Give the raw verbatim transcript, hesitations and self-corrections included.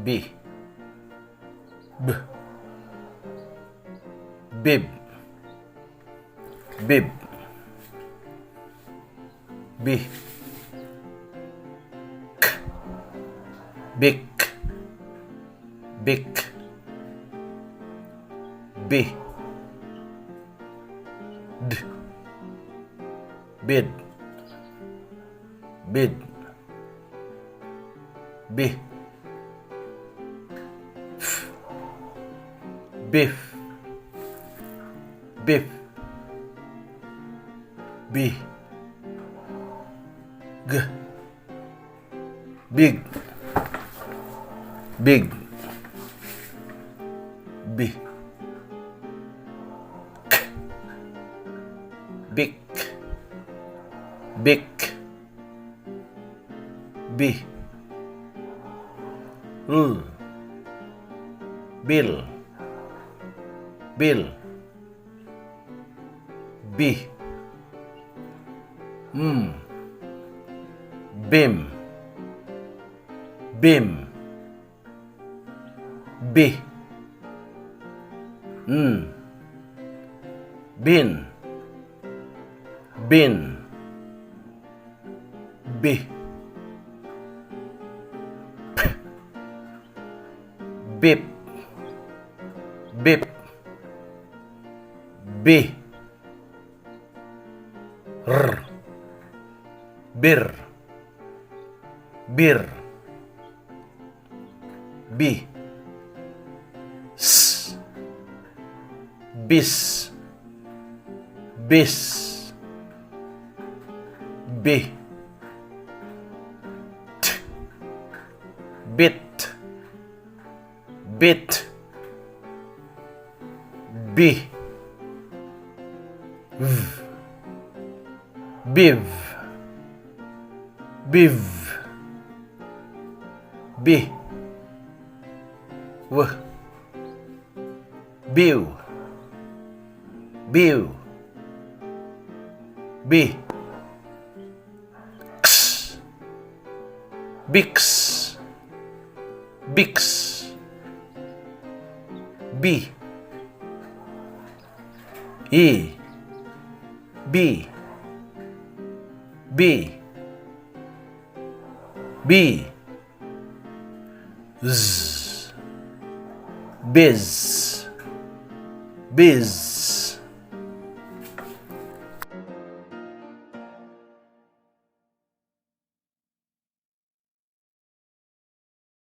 بی. ب. بیب. بیب. بی. ک. بیک. بیک. بی. د. بید. بید. بی. ف. بیف. بیف. بی. گ. بیگ. بیگ. بی. ک. بیک. بیک. بی. ل. بیل. بیل. بی. م. بیم. بیم. بی. ن. بین. بین. بی. پ. بیپ. بیپ. بی. ر. بیر. بیر. بی. س. بیس. بیس. بی. ت. بیت. بیت. بی. و. بیو. بیو. بی. و. بیو. بیو. بی. قس. بیکس. بیکس. بی. ای. بی. بی. بی. ز. بیز. بیز.